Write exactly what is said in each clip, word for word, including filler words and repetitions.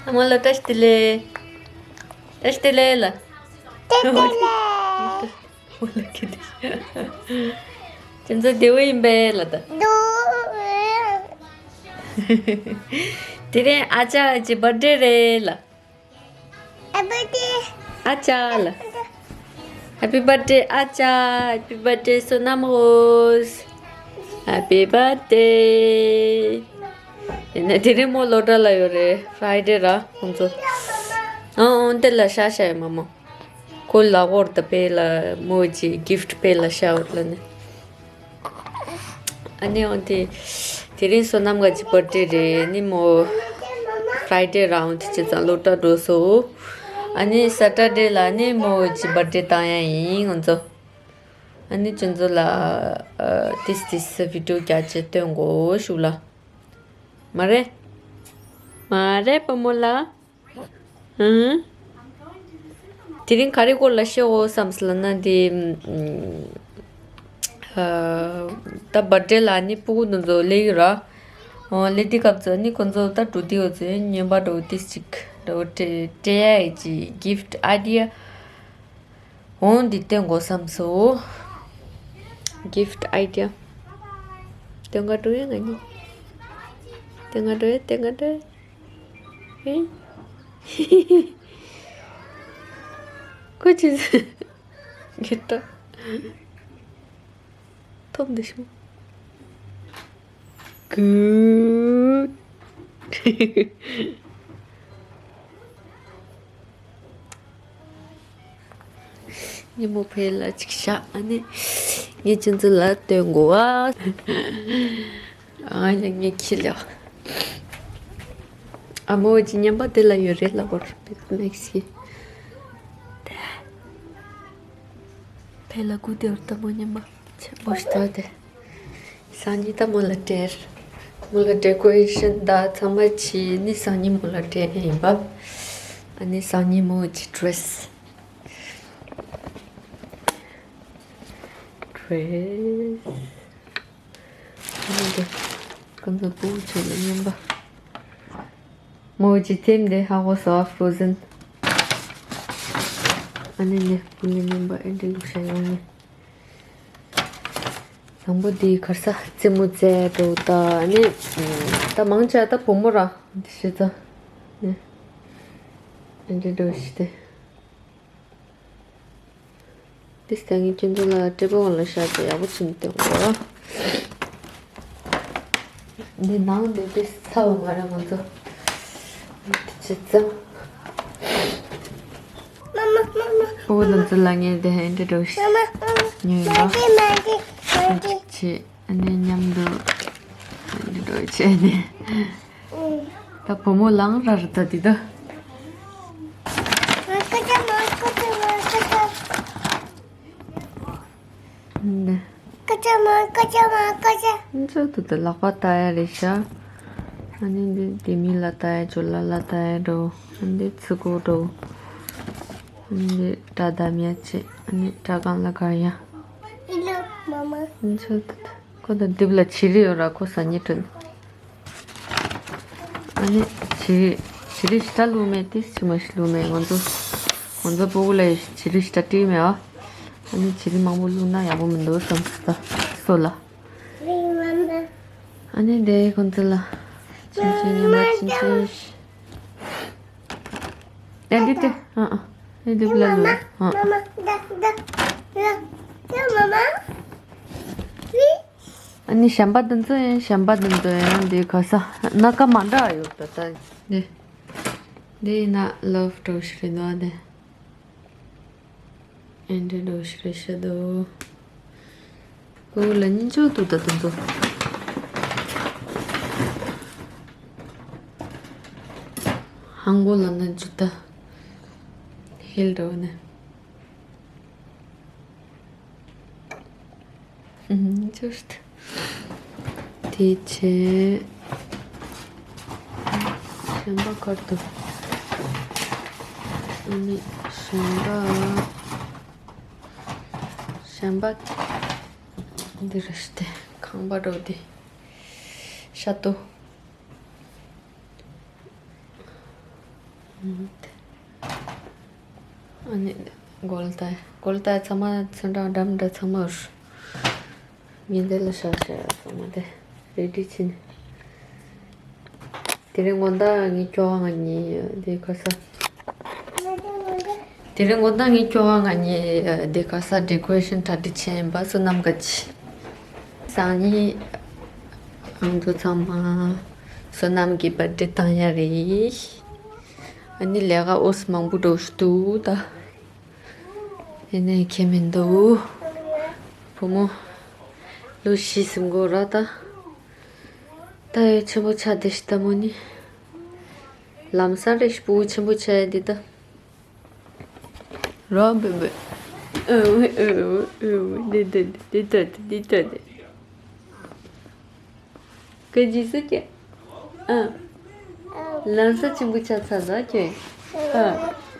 ཨ་མ་ལ་བཀྲ་ཤིས་བདེ་ལེགས། བཀྲ་ཤིས་བདེ་ལེགས་ལ། བཀྲ་ཤིས་བདེ་ལེགས། ཁྱེད་ཚོ་བདེ་པོ་ཡིན་པས་ལ་ད། དེ་རིང་ཨ་ཅག་གི་བར་ཌེ་རེད་ལ། Happy birthday. ཨ་ཅག་ལ། Happy birthday ཨ་ཅག Happy birthday བསོད་ནམས་རོས། Happy birthday. ཡིན་ན་དེ་རིང་མོ་སློབ་གྲྭ་ལ་ཡོད་རེད། Friday ར་ཁོང་ཚོ། ཨང་ཨང་དེ་ལ་ཤ་ཤ་ཡོད་མ་མོ། ཁོ་ལ་འོར་ད་པེ་ལ་མོ་ཅི་gift པེ་ལ་ཤ་འོར་ལ་ནི། ཨ་ནི་འོན་ཏེ། དེ་རིང་བསོད་ནམས་དགའ་གི་བར་ཌེ་རེད། ཨ་ནི་མོ། Friday ར་འོན་ཏེ་བྱས་ཙང་སློབ་གྲྭ་འགྲོ་སོང་། ཨ་ནི་Saturday ལ་ནི་མོ་གི་བར་ཌེ་བཏང་ཡ་ཡིན་ང་ཚོ། ཨ་ནི་ཁྱོད་ཚོ་ལ་ཨ་ཏིས་ཏིས་video རྒྱག་ཅེས་སྟོན་དགོས་ཞུ་ལ། མ་རེད། མ་རེད་བུ་མོ་ལགས། ཨང་། དེ་རིང་ག་རེ་སྐོར་ལ་བཤད་འོ་བསམ་སོང་ལབ་ན་དེ། ཨ། ད་བར་ཌེ་ལ་ནི་སྤུ་གུ་དེ་ཚོ་སླེབས་ཀྱི་ར། ཨོ་སླེབས་དུས་སྐབས་སུ་ནི་ཁོ་ཚོ་ད་འགྲོ་དུས་འོ་ཚོ་ཉན་པ་འགྲོ་དུས་ཅིག་འགྲོ་སྤྲད་སྤྲད་ཡ་ཡི་ཅིག་gift idea འོང་འདི་སྟོན་དགོས་བསམ་སོང་། Gift idea སྟོན་ག་འགྲོ་ཡ་ང་གཉིས། སྟོན་ག་འགྲོ་ཡ་སྟོན་ག་འགྲོ་ཡ། ཨེ། ཁོ་ཅི་ཟེར། ངེད་ད། ཐོབ་འདི་ཤོག Good. ཉིན་མོ་ཕེ་ལ་ཅིག་ཤ་ཨ་ནི། ངས་ཁྱེད་ཚོ་ལ་སྟོན་དགོས་ཨ། ཨ་ཡ་ངས་ཁྱི་ལ། ཨ་མོ་ཅི་ཉན་པ་དེ་ལ་ཡོད་རེད་ལ་བོར་ནེག་སི་ཕེ་ལ་གུ་དེ་བར་ད་མོ་ཉན་པ་ཆེན་པོ་ཞིག་ད་དེ། སང་ཉིན་ད་མོ་ལ་སྤྲད། མོ་ལ་decoration ད་ཚང་མ་བྱས་ནི་སང་ཉིན་མོ་ལ་སྤྲད་ཡིན་པ། ཨ་ནི་སང་ཉིན་མོ་གི་dress། Dress། ཨ་ནི་འདི། ཁོང་ཚོ་སྤུ་གུ་ཚོ་ལ་སྙན་པ། མོ་གི་theme འདི་ཧ་གོ་སོང་ཨ། Frozen། ཨ་ནི་འདི་སྤུ་གུ་ལ་སྙན་པ་ཨེ་འདྲ་བླུགས་བཞག་ཡོང་ནི། དང་པོ་འདི་གར་ས་རྩེད་མོ་རྩེ་འགྲོ་ད་ནི། ད་མང་ཆེ་ད་བུ་མོ་ར་འདི་ཤི་ཙ་ནི། འདི་འགྲོ་ཤི་སྟེ། འདི་སྟེང་གི་ཁྱེད་ཚོ་ལ་ཊེ་བལ་འོག་ལ་བཞག་ཅེས་ཡག་པོ་བྱིན་ཏེ་འོ། འདི་ནང་འདི་འདི་ཚ་བ་མ་རེད་ང་ཚོ། འདི་ཅི་ཙམ། ཨོ་ལམ་ཚོ་ལ་ངས་དེ་ཧན་དེ་འགྲོ་ཤི། ཉོས་ཡིན་པ། ཅིག་ཅིག་ཨ་ནི་མཉམ་དུ་ཧན་དེ་འགྲོ་བྱས་ནས། ད་བུ་མོ་ལངས་ར་ར་ད་དེ་ད། འདི། ཀ་ཅ་མ་ཀ་ཅ་མ་ཀ་ཅ། འདི་ཚོ་དུ་དུ་ལག་པ་ལྟ་ཡ་རེད་ཤག་ཨ་ནི་འདི་དེ་མི་ལ་ལྟ་ཡ་ཇོ་ལ་ལ་ལྟ་ཡ་འགྲོ། ཨ་ནི་ཚི་གོ་འགྲོ། ཨ་ནི་འདི་སྐྲ་བསྡམ་ཡ་ཆེ། ཨ་ནི་སྐྲ་སྒང་ལ་གར་ཡ། ཨི་ལོ་མ་མ། འདི་ཚོ་དུ་དུ་ཁོ་དང་འདི་ལ་བྱི་རི་ཡོད་ར་ཁོ་ཟ་ཉེ་དྲན། ཨ་ནི་བྱི་རི། བྱི་རི་ཤི་ཏ་བླུགས་མེད་དེ་ཕྱི་མ་ཞིག་བླུགས་མེད་ང་ཚོ། ང་ཚོ་སྤུ་གུ་ལ་བྱི་རི་ཤི་ཏ་སྤྲད་མེད་ཨ། ཨ་ནི་བྱི་རི་མང་པོ་བླུགས་ན་ཡག་པོ་མི་འདུག་བསམ་སོང་ད་སོ་ལ། ཨ་ནི་དེ་ཁོང་ཚོ་ལ། ཆུང་ཆུང་ཉི་མ་ཆུང་ཆུང་ཞིག་ཨ་འདི་དེ་ཨ་ཨ། ཨ་འདི་བླ་ལུ་ཨ། ཨ་ནི་གཞན་པ་དེ་ཚོ་ཡང་གཞན་པ་དེ་ཚོ་ཡང་འདི་ག་ས་སྣ་ཁ་མ་འདྲ་ཡོད་ད་ད་འདི། འདི་ཡིན་ན་love འགྲོ་ཞིག་རེད་འདུག་ཨ་འདི། ཨེ་འདྲ་འགྲོ་ཞིག་རེད་ཤ་དོ། ཨོ་ལ་ཉིན་ཅོ་ཏུ་ད་དུ་འདུག་ཧང་གོ་ལ་ན་ཇུ་ད། ཧེལ་འགྲོ་ནས། ཨུམ་ཅོ་ཤི་ད། དེ་བྱས། གཞན་པ་གར་འདུག་ཨ་ནི་གཞན་པ། གཞན་པ། འདི་རེད་ཤི་ཏེ་ཁང་པ་འགྲོ་དེ། ཤ་ཏོ། ཨ་ནི་གོལ་ཏ་གོལ་ཏ་ཚང་མ་ཚོན་ཁྲ་འགྲམ་འདྲ་ཚང་མ་རུ། ཉིན་དེ་ལ་ཤར་ཤར་སོང་མ་དེ་རེ་ཌི་ཕྱིན། དེ་རིང་དགོང་དག་ངའི་ཁྱོ་ག་ང་གཉིས་དེ་ག་ས། དེ་རིང་དགོང་དག་ངའི་ཁྱོ་ག་ང་གཉིས་དེ་ག་ས་ཌེ་ཀོ་རེ་ཤན་གྲ་སྒྲིག་བྱས་ཡིན་པ། བསོད་ནམས་ག་ཅི། སང་ཉིན་ང་ཚོ་ཚང་མ་བསོད་ནམས་ཀྱི་བར་ཐི་ཌེ་བཏང་ཡ་རེད། ཨ་ནི་ལས་ཀ་ཨོས་མང་པོ་འགྲོ་ཞུ་འདུག་ད། ཡིན་ནའི་ཁྱད་མི་འདུག་བུ་མོ་ལོ་བཞི་ཟིན་གོ་ར་ད། ད་ཡོད་ཆེན་པོ་ཆགས་བསྡད་ཤི་ད་མོ་ནི། ལམ་སང་རེ་ཞིག་སྤུ་གུ་ཆེན་པོ་ཆགས་ཡ་འདི་ད། རོ་བེ་བེ། ཨོ་ཨོ་ཨོ་ཨོ་འདི་འདི་འདི་འདི་འདི་འདི་འདི། ཀ་ཇི་སུ་ཀྱེ། ཨ། ལམ་སང་ཆེན་པོ་ཆགས་ཚར་ལ་ཁྱོད། ཨ།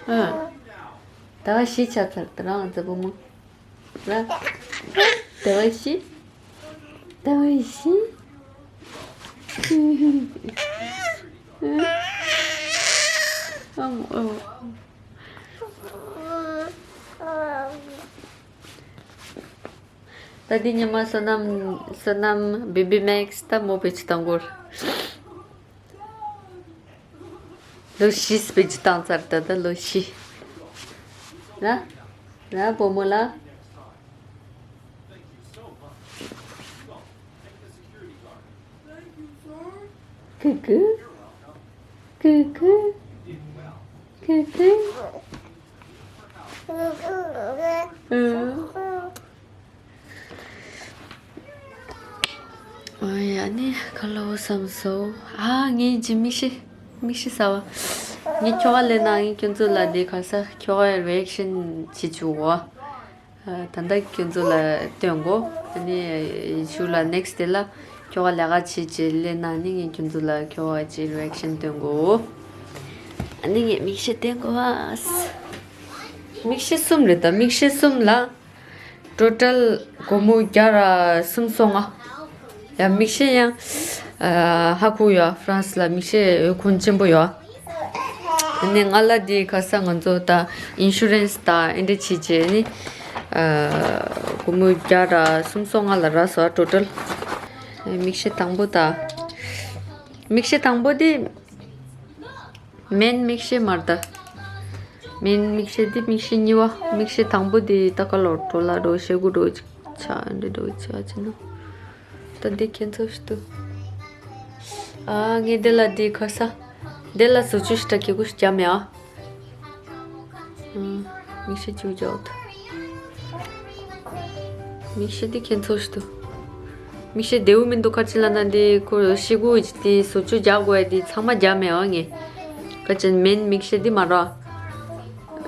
ཨ། ཟླ་བ་བཞི་ཆགས་ཚར་ད་རང་ཚ་བུ་མོ། ར། ཟླ་བ་བཞི། ཟླ་བ་བཞི། ཨ་མོ་ཨ་མོ། ད་འདི་ཉི་མ་བསོད་ནམས་བསོད་ནམས་བེ་བི་མེག་སི་ད་མོ་བེད་སྤྱོད་གཏང་གོ། ལོ་བཞི་བེད་སྤྱོད་བཏང་ཚར་ད་ད་ལོ་བཞི། ན། ན་བུ་མོ་ལ། ཀུ་ཀུ། ཀུ་ཀུ། ཀུ་ཀུ། ཨོ་ཡ་ནི་ཁ་ལོ་བསམ་སོ། ཨ་ངའི་ཇི་མིག་ཤེལ་མིག་ཤེལ་གསར་བ། ངའི་ཁྱོ་ག་ལས་ན་ངའི་ཁྱོད་ཚོ་ལ་འདི་ག་ས་ཁྱོ་ག་རི་ཨེག་ཤན་བྱེད་བཅུག་གོ། ད་ལྟ་ཁྱོད་ཚོ་ལ་སྟོན་གོ། ཨ་ནི་ཞུ་ལ་ནེག་སི་ཌེ་ལ་ཁྱོ་ག་ལས་ཀ་བྱེད་ཅེས་ལས་ན་ནི་ངས་ཁྱོད་ཚོ་ལ་ཁྱོ་ག་ཅི་རི་ཨེག་ཤན་སྟོན་གོ། ཨ་ནི་ངས་མིག་ཤེལ་སྟོན་གོ་ཨ། མིག་ཤེལ་གསུམ་རེད་ད་མིག་ཤེལ་གསུམ་ལ། ཊོ་ཊལ་སྒོར་མོ་བརྒྱ་ར་སུམ་སོ་ལྔ། ཡ་མིག་ཤེལ་ཡང་ཧ་གོ་ཡོད། ཧྥ་རན་སི་ལ་མིག་ཤེལ་ཡོད་ཁུངས་ཆེན་པོ་ཡོད། ནས་ང་ལ་དེ་ག་ས་ང་ཚོ་ད་ཨིན་ཤུ་རན་སི་ད་ཨེ་འདྲ་བྱེད་བྱེད་ནི་སྒོར་མོ་བརྒྱ་ར་སུམ་སོ་ལྔ་ལ་རག་སོང་ཊོ་ཊལ། མིག་ཤེལ་དང་པོ་ད། མིག་ཤེལ་དང་པོ་དེ། མེན་མིག་ཤེལ་མར་ད། མེན་མིག་ཤེལ་འདི་མིག་ཤེལ་གཉིས་པ། མིག་ཤེལ་དང་པོ་འདི་ད་ཀ་ལོར་འགྲོ་ལ་འགྲོ་ཤེལ་སྒོ་འགྲོ་ཅིག་ཆ་འདི་འགྲོ་ཆ་ཅི་ན། ད་འདི་ཁྱེད་ཚོ་ཞིག་ཏུ། ཨ་ངས་འདི་ལ་འདི་ཁ་ས། འདི་ལ་བཟོ་བཅོས་ཤིག་ད་ཁྱེད་ཀུ་ཞིག་རྒྱ་མེ་ཨ། མིག་ཤེལ་ཅིག་རྒྱག་ད། མིག་ཤེལ་འདི་ཁྱེད་ཚོ་ཞིག་ཏུ། མིག་ཤེལ་བདེའུ་མི་འདུག་ཁ་ཅི་ལ་ན་འདི་ཁོ་ཤེལ་སྒོ་འདི་བཟོ་བཅོས་རྒྱག་དགོས་འདི་ཚང་མ་རྒྱ་མེད་བ་ངས། ཁ་ཅན་མེན་མིག་ཤེལ་འདི་མ་ར།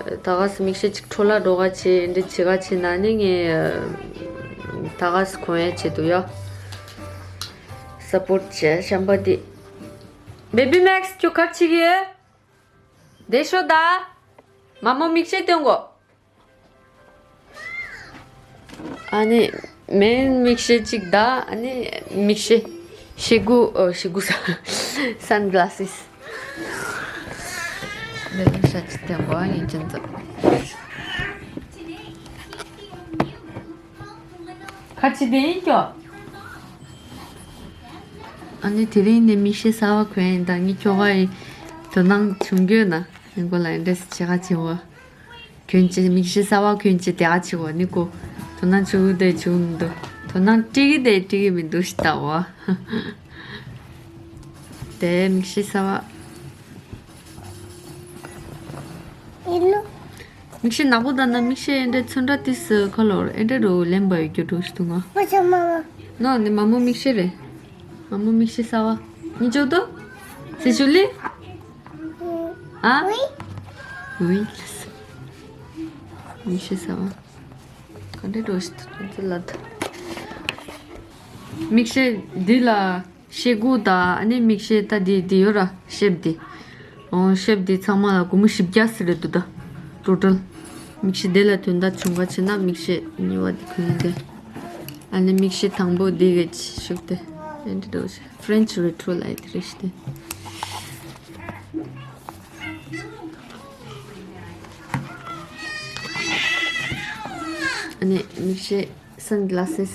ད་ག་སི་མིག་ཤེལ་ཅིག་འཕྲོ་བརླག་འགྲོ་ག་ཆེ་འདི་བྱེད་ག་ཆེ་ན་ནི་ངས་ད་ག་སི་གོན་ཡ་ཆེད་དུ་ཡ། སཔོར་ཊི་བྱས་ཤམ་པ་འདི། བེ་བི་མེག་སི་ཁྱོད་ག་རེ་བྱེད་ཀྱི་ཡོད། བདེ་ཤོག་ད། མ་མོ་མིག་ཤེལ་སྟོན་གོ། ཨ་ནི་མེན་མིག་ཤེལ་གཅིག་དང་ཨ་ནི་མིག་ཤེལ་ཤེལ་སྒོ་ཨོ་ཤེལ་སྒོ་ས་སན་གྷི་ལ་སི་སི། འདི་ལ་ཤ་ཅི་སྟོན་གོ་ཨ་ནི་ཅན་ཙམ། ཁ་ཆེ་དེ་ཡིན་ཀྱོ། ཨ་ནི་དེ་རིང་ནས་མིག་ཤེལ་གསར་བ་གོན་ཡིན་ད་ངའི་ཁྱོ་ག་ཡི་དོ་སྣང་བྱུང་གྱོད་ན་ངའི་མགོ་ལ་ཨེ་འདྲས་བྱེད་ག་བྱེད་འོ། གྱོན་ཆས་མིག་ཤེལ་གསར་བ་གྱོན་ཆས་དེ་ག་བྱེད་འོ་ནི་ཀོ། དོ་སྣང་བྱུང་དེ་བྱུང་མི་འདུག་དོ་སྣང་སྤྲད་ཀྱི་དེ་སྤྲད་ཀྱི་མི་འདུག་ཞིག་ལྟ་འོ། དེ་མིག་ཤེལ་གསར་བ། ཨེ་ལོ། མིག་ཤེལ་ནག་པོ་དང་ན་མིག་ཤེལ་ཨེ་འདྲ་ཚོན་ཁྲ་ཏིས་སུ་ཁ་ལོར་ཨེ་འདྲ་རུ་ལེན་པ་ཡོད་རྒྱུ་འགྲོ་ཞིག་འདུག་ང་། ནོ་ནི་མ་མོ་མིག་ཤེལ་རེད། མ་མོ་མིག་ཤེལ་གསར་བ། ནི་ཅོ་དོ། སི་ཞུ་ལི། ཨ། ཝི། མིག་ཤེལ་གསར་བ། ག་འདྲ་འགྲོ་ཞིག་འདུག་ཚོན་ཚུལ་ལ་ད། མིག་ཤེལ་འདི་ལ། ཤེལ་སྒོ་དང་ཨ་ནི་མིག་ཤེལ་ད་འདི་འདི་ཡོད་ར་ཤེབ་འདི། ཨོ་ཤེབ་འདི་ཚང་མ་ལ་སྒོར་མོ་བཞི་བརྒྱ་ཟེར་རེད་འདུག་ད། ཊོ་ཊལ། མིག་ཤེལ་དེ་ལ་དོན་དག་བྱུང་ག་ཕྱིན་ན་མིག་ཤེལ་གཉིས་པ་འདི་གོན་ཏེ། ཨ་ནི་མིག་ཤེལ་དང་པོ་འདི་གི་ཤུགས་ཏེ། ཨེ་འདྲ་འདྲ་ཤེ་ཕ་རེན་ཆི་རེ་ཊོ་རོ་ལ་ཡི་དེ་རེ་ཤི་ཏེ། ནས་མིག་ཤེལ་སན་གྷི་ལ་སེས་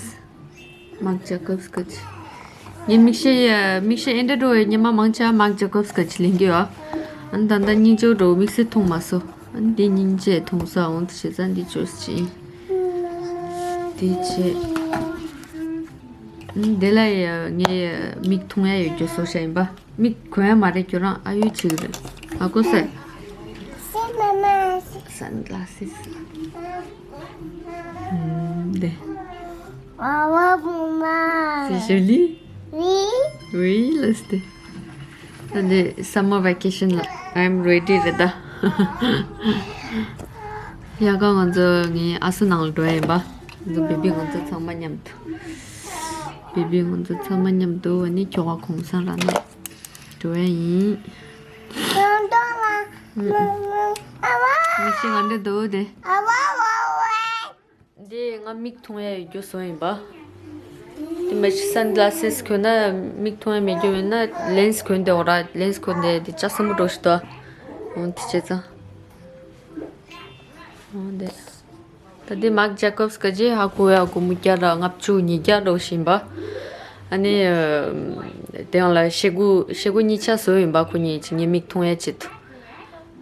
མཱག་ཇེ་ཀོབ་སི་གི་ཅིག་ངས་མིག་ཤེལ་མིག་ཤེལ་ཨེ་འདྲ་འགྲོ་བའི་ཉི་མ་མང་ཆེ་མཱག་ཇེ་ཀོབ་སི་གི་ཅིག་ལེན་གི་ཡོད། ཨ་ནི་ད་ལྟ་སྙིང་རྗེ་འགྲོ་དམིགས་བསལ་མཐོང་མ་སོང་། ཨ་ནི་འདི་སྙིང་རྗེ་མཐོང་ས་འོང་དུ་བྱེད་ཙང་འདི་ཅོས་ཅིག་ཡིན། དེ་བྱས། ཨ་ནི་དེ་ལ་ཡ་ངས་མིག་མཐོང་ཡ་ཡོད་རྒྱུ་བཟོ་བྱ་ཡིན་པ། མིག་གོན་ཡ་མ་རེད། ཁྱོད་རང་ཨ་ཡོད་ཆེ་གི་རེད། ཧ་གོ་སོང་། སན་གྷི་ལ་སེས། འདི། ཨ་བ་བུ་མ། C'est joli. Oui. Oui, let's do. ད་འདི་summer vacation ལ་I'm ready རེད་ད། ཡ་ག་ང་ཚོ་ངའི་ཨ་སུ་ནང་ལ་འགྲོ་ཡ་ཡིན་པ། ང་ཚོ་བེ་བི་ང་ཚོ་ཚང་མ་མཉམ་དུ། བེ་བི་ང་ཚོ་ཚང་མ་མཉམ་དུ་ཨ་ནི་ཁྱོ་ག་གུང་སེང་རག་ན་འགྲོ་ཡ་ཡིན། ཨ་བ། མིག་ཤེལ་ང་འདྲ་འདུག་དེ། ཨ་བ་བ་བ། འདི་ང་མིག་མཐོང་ཡ་ཡོད་རྒྱུ་བཟོ་ཡིན་པ། དེ་མ་གཞི་སན་གྷི་ལ་སེས་གོན་ན་མིག་མཐོང་ཡ་མེད་རྒྱུ་ཡོད་ན་ལེན་སི་གོན་དེ་འོ་ར། ལེན་སི་གོན་དེ་དེ་ལྕགས་སྲིན་པོ་འགྲོ་ཞིག་ཏོ། འོ་དེ་བྱས་ཙང་། འོ་དེ། ད་དེ་མཱག་ཇེ་ཀོབ་སི་གི་རྗེས་ཧ་གོ་ཡ་སྒོར་མོ་བརྒྱ་དང་ལྔ་བཅུ་ཉིས་བརྒྱ་འགྲོ་བཞིན་པ། ཨ་ནི་དེ་ཡང་ལ་ཤེལ་སྒོ་ཤེལ་སྒོ་གཉིས་ཆ་བཟོས་ཡིན་པ། ཁོ་གཉིས་ཀྱི་ངའི་མིག་མཐོང་ཡ་ཆེད་དུ།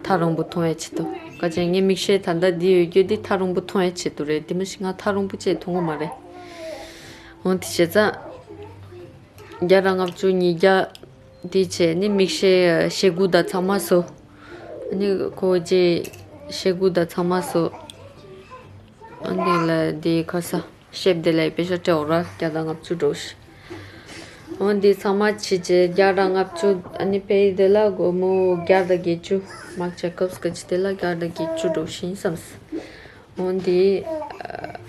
ཐག་རིང་པོ་མཐོང་ཡ་ཆེད་དུ། ཁ་ཅིག་ངའི་མིག་ཤེལ་ད་ལྟ་འདི་ཡོད་རྒྱུ་འདི་ཐག་རིང་པོ་མཐོང་ཡ་ཆེད་དུ་རེད། དེ་མ་གཞི་ང་ཐག་རིང་པོ་བྱས་མཐོང་གི་མ་རེད། འོ་དེ་བྱས་ཙང་། བརྒྱ་དང་ལྔ་བཅུ་ཉིས་བརྒྱ་དེ་བྱས་ནི་མིག་ཤེལ་ཤེལ་སྒོ་དང་ཚང་མ་བཟོ། ཨ་ནི་ཁོ་རྗེས་ཤེལ་སྒོ་དང་ཚང་མ་བཟོ། ཨ་འདི་ལ་འདི་ཁ་ས། ཤེབ་དེ་ལ་པེ་ཤ་སྤྲད་འོ་ར་བརྒྱ་དང་ལྔ་བཅུ་འགྲོ་ཤི། འོ་འདི་ཚང་མ་ཕྱི་རྗེས་བརྒྱ་དང་ལྔ་བཅུ། ཨ་ནི་ཕེ་ཡི་དེ་ལ་སྒོར་མོ་བརྒྱ་དང་བརྒྱད་ཅུ། མཱག་ཇེ་ཀོབ་སི་གི་ཅི་དེ་ལ་བརྒྱ་དང་བརྒྱད་ཅུ་འགྲོ་ཤི་ཡིན་བསམས། འོ་འདི་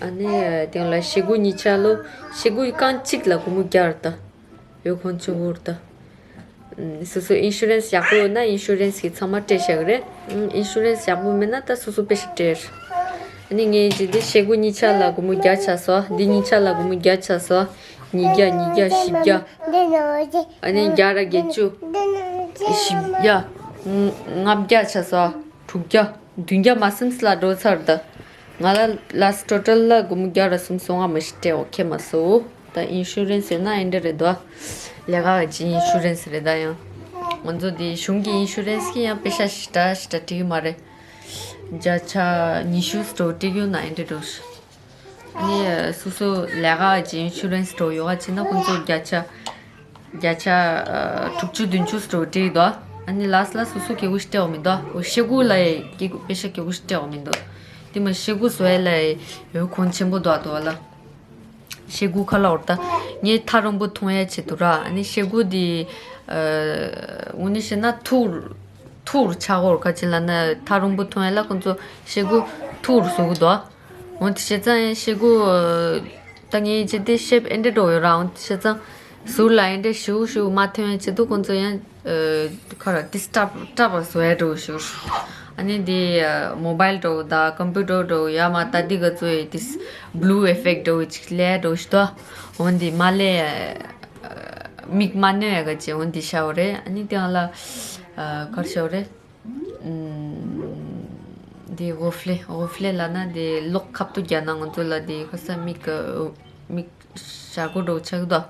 ཨ་ནི་དེང་ལ་ཤེལ་སྒོ་གཉིས་ཆ་ལོ། ཤེལ་སྒོ་རྐང་གཅིག་ལ་སྒོར་མོ་བརྒྱ་རེད་ད། ཡོད་ཁོང་ཆུ་བུར་ད། སོ་སོ་ཨིན་ཤུ་རན་སི་ཡག་པོ་ཡོད་ན་ཨིན་ཤུ་རན་སི་གི་ཚང་མ་སྤྲད་བཞག་གི་རེད། ཨིན་ཤུ་རན་སི་ཡག་པོ་མེད་ན་ད་སོ་སོ་པེ་ཤ་སྤྲད། ཨ་ནི་ངས་ཅི་འདི་ཤེལ་སྒོ་གཉིས་ཆ་ལ་སྒོར་མོ་བརྒྱ་ཆ་སོ། འདི་གཉིས་ཆ་ལ་སྒོར་མོ་བརྒྱ་ཆ་སོ། ཉིས་བརྒྱ། ཉིས་བརྒྱ། བཞི་བརྒྱ། ཨ་ནི་བརྒྱ་ར་བརྒྱད་ཅུ། བཞི་བརྒྱ། ལྔ་བརྒྱ་ཆ་སོ། དྲུག་བརྒྱ། བདུན་བརྒྱ་མ་ཟིན་ལ་འགྲོ་ཚར་ད། ང་ལ་ལ་སི་ཊོ་ཊལ་ལ་སྒོར་མོ་བརྒྱ་ར་སུམ་སོ་ལྔ་མ་ཞིག་སྤྲད་འོ་ཁེ་མ་སོ། ད་ཨིན་ཤུ་རན་སི་ཡོད་ན་ཨེ་འདྲ་རེད་དོ། ལས་ཀ་གི་ཨིན་ཤུ་རན་སི་རེད་ད་ཡང་། ང་ཚོ་དེ་གཞུང་གི་ཨིན་ཤུ་རན་སི་གི་ཡང་པེ་ཤ་ཞིག་ད་ཞིག་ད་སྤྲད་ཀྱི་མ་རེད། བརྒྱ་ཆ་ཉི་ཤུ་སྤྲད་ཀྱི་ཡོད་ན་ཨེ་འདྲ་འགྲོ་ཤི། ནི་སོ་སོ་ལས་ཀ་གི་ཨིན་ཤུ་རན་སི་འགྲོ་ཡོད་ག་ཅི་ན་ཁོང་ཚོ་བརྒྱ་ཆ། བརྒྱ་ཆ་ཨ་དྲུག་ཅུ་བདུན་ཅུ་སྤྲད་འགྲིག་འདུག་ཨ་ནི་ལ་སི་ལ་སོ་སོ་སྐྱེ་བོ་ཞིག་སྤྲད་འོ་མི་འདུག་འོ་ཤེལ་སྒོ་ལ་ཡི་སྐྱེ་བོ་པེ་ཤ་སྐྱེ་བོ་ཞིག་སྤྲད་འོ་མི་འདུག་དེ་མ་ཤེལ་སྒོ་བཟོ་ཡ་ལ་ཡི་ཡོད་ཁོང་ཆེན་པོ་འདུག་འདུག་ལ། ཤེལ་སྒོ་ཁ་ལ་འོར་ད་ངས་ཐག་རིང་པོ་མཐོང་ཡ་ཆེད་དུ་ར། ཨ་ནི་ཤེལ་སྒོ་དེ་ཨ་དངོས་གནས་བཤད་ན་ཐུར་ཐུར་ཆག་འོར་ཁ་ཅིག་ལ་ན་ཐག་རིང་པོ་མཐོང་ཡ་ལ་ཁོང་ཚོ་ཤེལ་སྒོ་ཐུར་བཟོ་གི་འདུག་འོན་ཏེ་བྱས་ཙང་ཡང་ཤེལ་སྒོ་ད་ངས་ཅི་སྟེ་ཤེབ་ཨེ་འདྲ་འགྲོ་ཡོད་ར། འོན་ཏེ་བྱས་ཙང་ཟུར་ལ་ཨེ་འདྲ་ཞུ་ཞུ་མ་ཐོན་ཡ་ཆེད་དུ་ཁོང་ཚོ་ཡང་ཁ་ར་ཏིས་སྟབས་སྟབས་བཟོ་ཡ་འགྲོ་ཞུ། ཨ་ནི་དེ་མོ་བལ་འགྲོ་ད་ཀམ་པུ་ཊར་འགྲོ་ཡ་མ་ད་དེ་ག་ཚོ་ཡི་ཏིས་བླུ་ཨེ་ཕེག་འགྲོ་ཅིག་ལས་འགྲོ་ཞུ་ད། འོན་ཏེ་མ་ལས་མིག་མ་གནོད་ཡ་ག་ཅིག་འོན་ཏེ་ཤ་བོ་རེད། ཨ་ནི་དེ་ཡང་ལ་གར་ཤ་བོ་རེད། འདི་ཝོ་ཧྥེ་ལེ། ཝོ་ཧྥེ་ལེ་ལབ་ན་འདི་གློག་ཁབ་ཏུ་རྒྱག་ན་ང་ཚོ་ལ་འདི་ཁ་ས་མིག་མིག་ཞར་གོ་འགྲོ་ཆགས་དོ།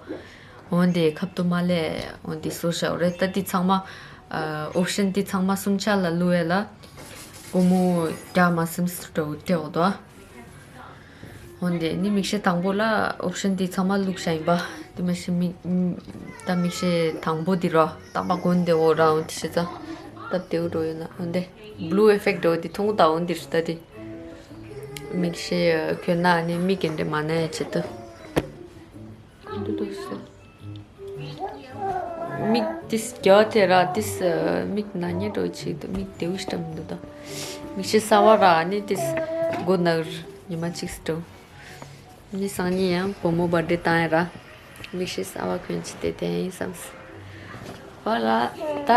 འོ་འདི་ཁབ་ཏུ་མ་ལས་འོ་འདི་སོ་ཤ་རེད། ད་འདི་ཚང་མ་ཨོབ་ཤན་འདི་ཚང་མ་གསུམ་ཆ་ལ་བླུག་ཡ་ལ་སྒོར་མོ་བརྒྱ་མ་ཟིན་སུ་འགྲོ་སྟེ་འོ་དོ། འོན་ཏེ་ནི་མིག་ཤེལ་དང་པོ་ལ་ཨོབ་ཤན་དེ་ཚང་མ་བླུགས་བཞག་ཡིན་པ། དེ་མ་གཞི་མིག་ད་མིག་ཤེལ་དང་པོ་དེ་རོ་རྟག་པ་གོན་དེ་འོ་ར། འོན་ཏེ་ཤེས་ཙང་སྟབས་བདེ་བོ་འགྲོ་ཡོད་ན། འོན་ཏེ་བླུ་ཨེ་ཕེག་འགྲོ་དེ་ཐུང་ད། འོན་ཏེ་རི་ད་དེ་མིག་ཤེལ་གོན་ན་ནི་མིག་གི་འདྲེ་མ་ན་ཡ་ཆེད་དུ་འདུ་འདུ་ཤེས། མིག་ཏིས་རྒྱ་དེ་ར་ཏིས་མིག་ན་ཉེ་འགྲོ་ཆེད་དུ་མིག་དེའུ་ཤི་ཏམ་འདུག་ད། མིག་ཤེལ་གསར་བ་ར་ནི་ཏིས་སྒོ་ནར་ཉི་མ་གཅིག་སི་འགྲོ། ནི་སང་ཉིན་ཡང་བུ་མོ་བར་ཌེ་བཏང་ཡ་ར། མིག་ཤེལ་གསར་བ་གོན་ཅི་དེ་དེ་ཡིན་བསམས། བ་ལ་ད་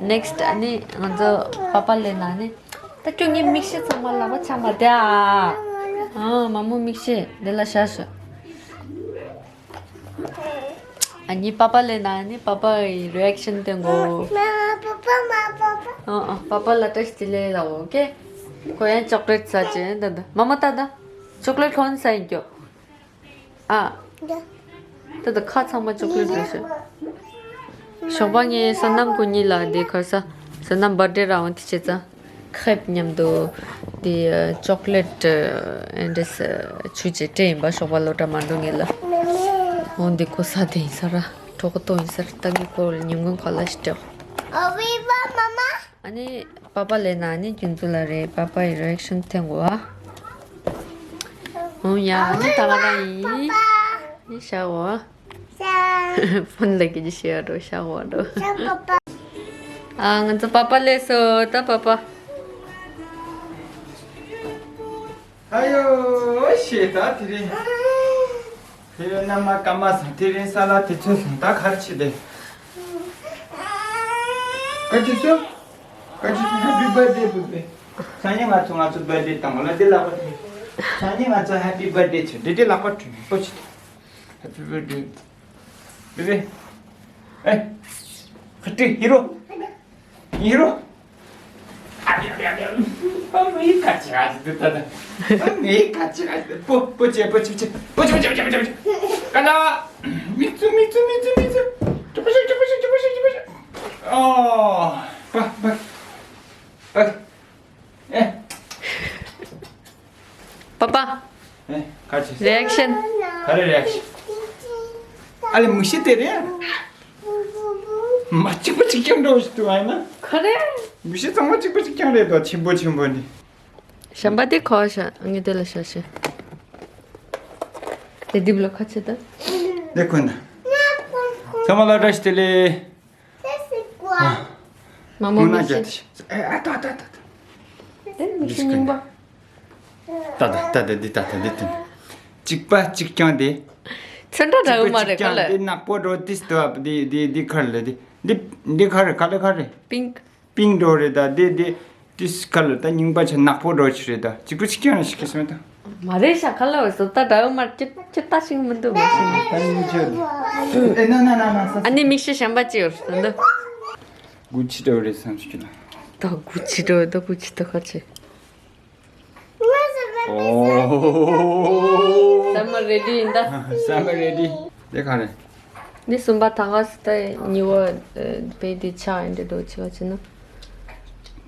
ནེག་སི་ཊི་ཨ་ནི་ང་ཚོ་པ་པ་ལེ་ན་ནི་ད་ཁྱོད་ངའི་མིག་ཤེལ་ཚང་མ་ལག་པ་འཆང་བ་དེ་ཨ། ཨ་མ་མོ་མིག་ཤེལ་དེ་ལ་ཤ་ཤ། ཨ་ནི་པ་པ་ལེ་ན་ནི་པ་པ་ཡི་རི་ཨེག་ཤན་དེ་གོ། ཨ་ཨ་པ་པ་ལ་བཀྲ་ཤིས་བདེ་ལེགས་ལ་འོ་ཀེ། ཁོ་ཡང་ཅོག་ལེ་ཊི་ཟ་ཅེ་ད་ད་མ་མ་ད་ད། ཅོག་ལེ་ཊི་ཁོ་ན་ཟ་ཡིན་རྒྱུ། ཨ། ད་ད་ཁ་ཚང་མ་ཅོག་ལེ་ཊི་རེད་ཤག་ཞོགས་པ་ངའི་བསོད་ནམས་ཁོ་གཉིས་ལ་དེ་ག་རེ་ཟེར། བསོད་ནམས་བར་ཌེ་རང་དེ་བྱས་ཙང་། ཁེབ་མཉམ་དུ་དེ་ཅོག་ལེ་ཊི་ཨེ་འདྲས་ཆུ་ཅེ་སྤྲད་ཡིན་པ། ཞོགས་པ་སློབ་གྲྭ་མ་འགྲོ་སྔོན་ལ། འོ་འདི་ཁོ་ཟ་དེ་ཡིན་ས་ར། གྲོད་ཁོག་ལྟོགས་ཡིན་ས་ར། ད་ངས་ཁོ་ཉིན་གུང་ཁ་ལག་ཞིག་སྤྲད། ཨ་ནི་པ་པ་ལས་ན་ནི་རྒྱུན་དུ་ལ་རེད། པ་པ་ཡི་རི་ཨེག་ཤན་འཐེན་དགོས་ཨ། འོ་ཡ་ནི་ད་ག་རང་ཡིན། ནི་ཤ་འོ། ཕོན་ལ་གི་ཞེས་རོ་ཤ་འོ་རོ། ཨ་ང་ཚོ་པ་པ་ལས་སོ་ད་པ་པ། ཨ་ཡོ་ཤེས་ད་དེ་རིང་། དེ་རིང་མནའ་མ་སྐར་མ་ཟ། དེ་རིང་ས་ལ་དེ་ཚོ་ཟ། ད་གར་ཆེ་དེ། ཀ་ཅི་སོ། ཀ་ཅི་སོ། Happy birthday baby། སང་ཉིན་ང་ཚོ་ང་ཚོ་བར་ཌེ་བཏང་བ་ལ་འདི་ལག་པ་ཐོན། སང་ཉིན་ང་ཚོ་Happy birthday་བྱེད། འདི་འདི་ལག་པ་ཐོན་པོ་ཆེ། Happy birthday baby། ཨེ། ཁ་ཏི་ཧི་རོ། ཡིན་རོ། ཨ་ཡ་ཡ་ཡ། ཨ་མི་ཁ་ཆེ་ཨ་ཙི་ད་ད། ཨ་མི་ཁ་ཆེ་ཨ་ཙི། པོ་པོ་ཆེ་པོ་ཆེ་པོ་ཆེ། པོ་ཆེ་པོ་ཆེ་པོ་ཆེ་པོ་ཆེ། ཀ་ལ། མིག་ཆུ་མིག་ཆུ་མིག་ཆུ་མིག་ཆུ། ཅི་པོ་ཤི་ཅི་པོ་ཤི་ཅི་པོ་ཤི་ཅི་པོ་ཤི། ཨོ། པ་པ། པ། ཨེ། པ་པ། ཨེ། ག་ཅི། རི་ཨེག་ཤན། ག་རེ་རི་ཨེག་ཤན། ཨ་ལེ་མི་ཤི་དེ་རེད། མ་གཅིག་པ་གཅིག་རྐྱང་འགྲོ་ཞིག་འདུག་ཨ་ན། ག་རེ། མི་ཤི་ཚང་མ་གཅིག་པ་གཅིག་རྐྱང་རེད་དོ། ཆེན་པོ་ཆེན་པོ་ནི། ཞམ་པ་དེ་ཁོ་ཤ་ངས་དེ་ལ་ཤ་ཤེ། དེ་དིབ་ལོ་ཁ་ཆེ་ད། དེ་ཁོ་ན། ཚང་མ་ལ་བཀྲ་ཤིས་བདེ་ལེགས། མ་མོ་མི་ཤེས། ཨ་ད་ད་ད་ད། དེ་མི་ཤེས་རྙིང་པ། ད་ད་ད་ད་འདི་ད་ད་འདི་ད། གཅིག་པ་གཅིག་རྐྱང་དེ། ཚོན་ཁྲ་འདྲ་བོ་མ་རེད་ག་ལ། དེ་ནག་པོ་འགྲོ་ཏིས་དུ་ཨ་འདི་འདི་འདི་ཁར་ལ་འདི་འདི་འདི་ཁར་ག་ལ་ཁར་རེད། པིང་། པིང་འགྲོ་རེད་ད། འདི་འདི་ཏིས་ཁར་ལ་ད་རྙིང་པ་ཆ་ནག་པོ་འགྲོ་ཆུ་རེད་ད། གཅིག་པ་གཅིག་རྐྱང་ལ་ཤི་ཀི་སོང་ད། མ་རེད་ཤག་ག་ལ་བས་སོ་ད་འདྲ་བོ་མ་ཅི་ཅི་ལྟ་ཞིག་མི་འདུག་མ་ཤི་ན། ད་སྙིང་རྗེ་རེད། ཨེ་ན་ན་ན་ན་ས། ཨ་ནི་མིག་ཤེལ་ཞམ་པ་ཅི་ཡོད་ཟེར་འདུག་དགུ་ཆི་འདྲ་བོ་རེད་བསམ་ཞིག་ལ། ད་དགུ་ཆི་འདྲ་བོ་ད་དགུ་ཆི་ད་ཁ་ཆེ། ཨོ། ས་མ་རེ་ཌི་ཡིན་ད། ས་མ་རེ་ཌི། དེ་ག་རེད། འདི་གསུམ་པ་ད་ག་སི་ད་ཉི་བ་བེ་དེ་ཆ་ཡིན་འདྲ་འགྲོ་ཆེ་བ་ཆེ་ན།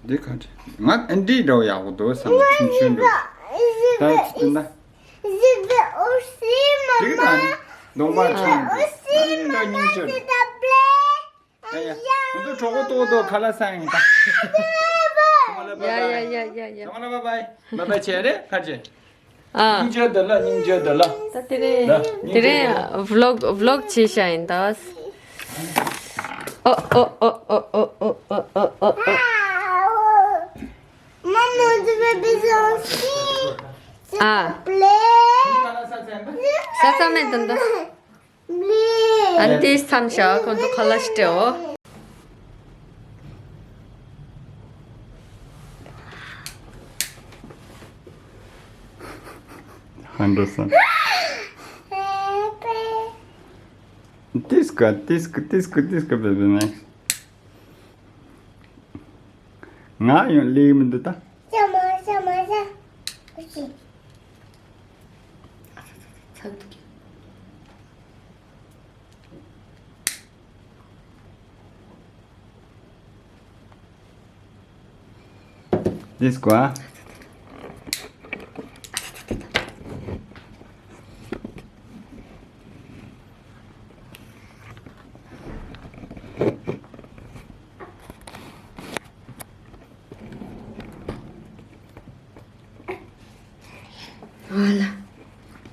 འདི་ག་རེད། ང་ཨ་འདི་འདྲ་བོ་ཡག་པོ་འདུག་བསམ་ཆུང་ཆུང་འདུག་ད་ཅི་ད། འདི་ག་རེད། གདོང་པ་ཆུང་འདུག་ཨ་འདི་འདྲ་སྙིང་རྗེ་འདུག་ཡ་ཡ། ང་ཚོ་གྲོགས་པོ་ཏོག་ཏོག་ཁ་ལག་ཟ་ཡིན་ད། ཡ་ཡ་ཡ་ཡ་ཡ། ཚང་མ་ལ་བའི་བའི། བའི་བའི་བྱས་རེད་ཁ་ཅེ། ཨ། སྙིང་རྗེ་འདོད་ལ་སྙིང་རྗེ་འདོད་ལ། ད་དེ་རིང་། ད་དེ་རིང་ཝི་ལོག་ཝི་ལོག་བྱས་ཤག་ཡིན་ད། ཨོ་ཨོ། Maman, je veux besoin aussi. S'il te plaît. ཁ་ལག་ཟ་ཚར་ཡིན་ད། ཟ་ཚར་མེད་ད་ད། ཨ་ནི་དེས་མཚམས་བཞག་ཁོང་ཚོ་ཁ་ལག་ཞིག་སྤྲད་འོ། ཧན་ཌར་སན། Disco, disco, disco, disco, baby, nice. ང་ཡང་ལེགས་མི་འདུག་ད། ཤ་མ་ཤ་མ་ཤ། ཨ་ཤ་ཤ་ཤ། ཚ་འདུག་གི། Disco, ཨ། ཨ་ལ།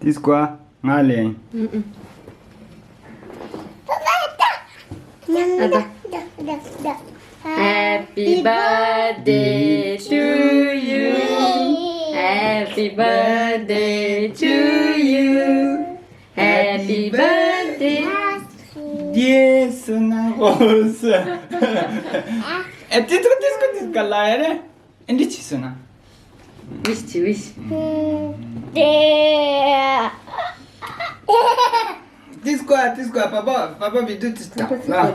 Disco། ང་ལེན། ཨུ་ཨུ། ཨ་ད། Happy birthday to you. Happy birthday to you. Happy birthday. Yes, na os. ཨེ་ཏི་ཏི་ཏི་ཏི་ཏི་ག་ལ་ཡ་རེད། ཨེ་འདི་ཅི་སོང་ན། ཝིཤ་ཅི་ཝིཤ། དེ། Disco, disco, papa, papa, video this time. Papa,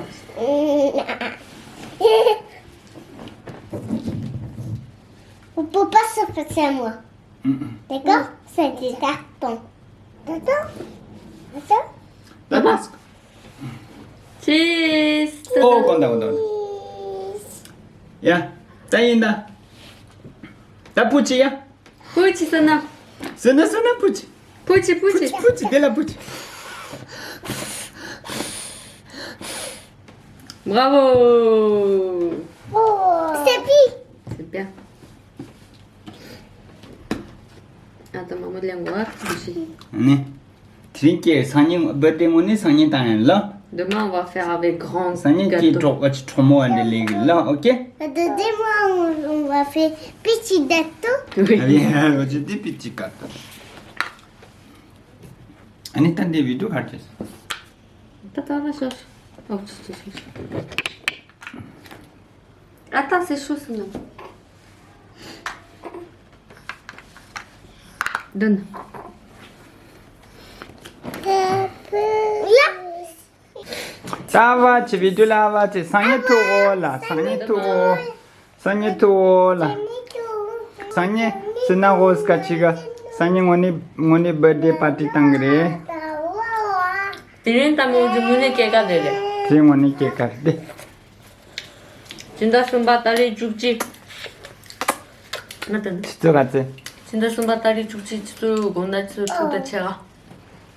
papa, ça fait moi. D'accord? C'est exactement. D'accord? D'accord? D'accord. Cheers. ཨོ། དགོངས་དག་དགོངས་དག་ཡ། ད་ཡིན་ད། ད་ཕུ་ཆི་ཡ། ཕུ་ཆི་ཟེར་ན། ཟེར་ན་ཟེར་ན་ཕུ་ཆི། ཕུ་ཆི་ཕུ་ཆི། ཕུ་ཆི་དེ་ལ་ཕུ་ཆི། Bravo. C'est pire. C'est bien. ཨ་ད་མ་མོ་ལེན་གོ་ཨ་ཁུ་ཤི། ནི། དེ་རིང་ཀྱི་སང་ཉིན་བར་ཐི་ཌེ་ངོ་ནི་སང་ཉིན་བཏང་ཡིན་ལ། Demain, on va faire avec grand gâteau. སང་ཉིན་ཀྱི་གྲོགས་ཀྱི་གྲོགས་མོ་འདི་ལེགས་ལ། ཨོ་ཀེ། Demain, on va faire petit gâteau. Oui. ཨ་ཡ་ཡ་ཅི་འདི་པི་ཅི་ག་ཏོ། ཨ་ནི་ད་འདི་བི་ཌིའོ་ག་རེ་བྱས། ད་ད་ལ་ཤོག་ཨོ་ཅི་ཅི་ཅི། Attends, c'est chaud, sinon. Donne. ད་བ་ཆི་བི་ཌིའོ་ལ་བ་ཆི། སང་ཉིན་ཐུག་འོ་ལ། སང་ཉིན་ཐུག་འོ། སང་ཉིན་ཐུག་འོ་ལ། སང་ཉིན་སི་ན་འོ་སི་ཀ་ཆི་ག་སང་ཉིན་ངོ་ནི་ངོ་ནི་བར་ཐི་ཌེ་པར་ཊི་བཏང་གི་རེད། དེ་རིང་ད་མོ་ཇུ་ངོ་ནི་སྐྱེས་སྐར་རེད་རེད། དེ་ངོ་ནི་སྐྱེས་སྐར་རེད། སྤྱི་ཟླ་གསུམ་པ་ཏ་རིག་བཅུ་གཅིག་ང་དང་། ཆུ་ཚོད་ག་ཚོད། སྤྱི་ཟླ་གསུམ་པ་ཏ་རིག་བཅུ་གཅིག་ཆུ་ཚོད་དགུང་ཟླ་ཆུ་ཚོད་དྲུག་དང་ཕྱེད་ཀ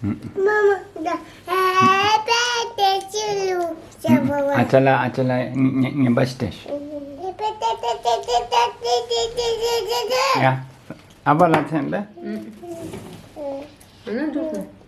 Mama, da, eh, pe, te, chilu, se, bo, a ཚ་ལ་ཨ་ཅག་ལ་ངན་པ་ཞིག་སྟེར་ཤོག་ཡ། ཨ་ཕ་ལ་མཚན་པས། ཨ་ན་འགྲོ་དང་།